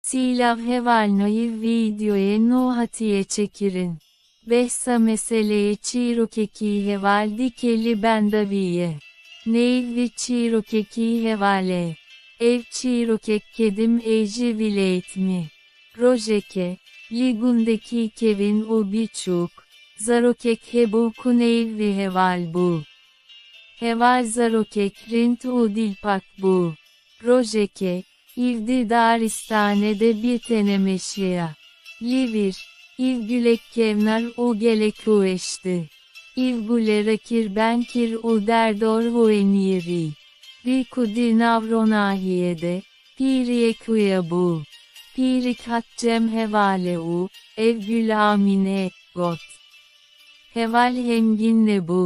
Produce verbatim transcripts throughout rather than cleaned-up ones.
Sîlav heval nayîv vîdyoyê nû hatiye çêkirin. Behsa meseleyê çîrokekî heval dike li benda vî ye. Neyv vî çîrokekî heval e. Ev çîrokek kedim ê ji vilêt me. Rojeke, li gundekî kevin û biçûk, zarokek hebû ku neyv vî heval bû. Heval zarokek rind û dilpak bû. Rojeke, îv di daristane de bi tene meşiya. Li vir, îv gulek kevnar û gelek weş di. Îv gule rekir ben kir û derdor hoê nîrî. Rî ku di nav ronahiyê de, pîriyek wê bû. Pîrik hat cem hevale û, ev gul amîne, got. Heval hemgîn nebû.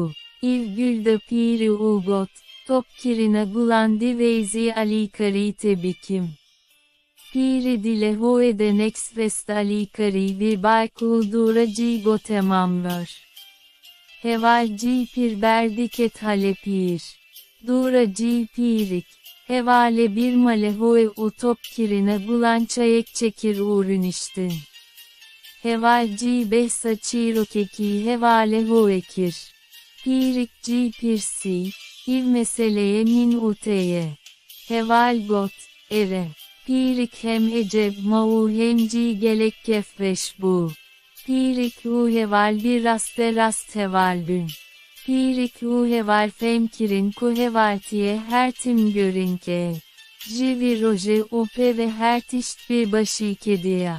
Îv gul de pîri û got, top kirine gulan divê zî alîkarî te bikim. Pîri dilê hoê de neks vest alîkarî vî bak û dûre cî go temam ver. Heval cî pîr berdiket hale pîr. Dûre cî pîrik. Hevale bir male hoê û top kirine gulan çayek çekir û rûniştin. Heval cî behsa çîrokekî hevale hoê kir. Pîrik cî pirsî, îv meseleyê min û te ye. Heval got, ere. Pîrik hem eceb ma û hem cî gelek kefreş bû. Pîrik û heval bi raste rast heval bin. Pîrik û heval fehm kirin ku hevaltiye her tim görink e. Ji vî rojê û peve her tişt bi başî kediya.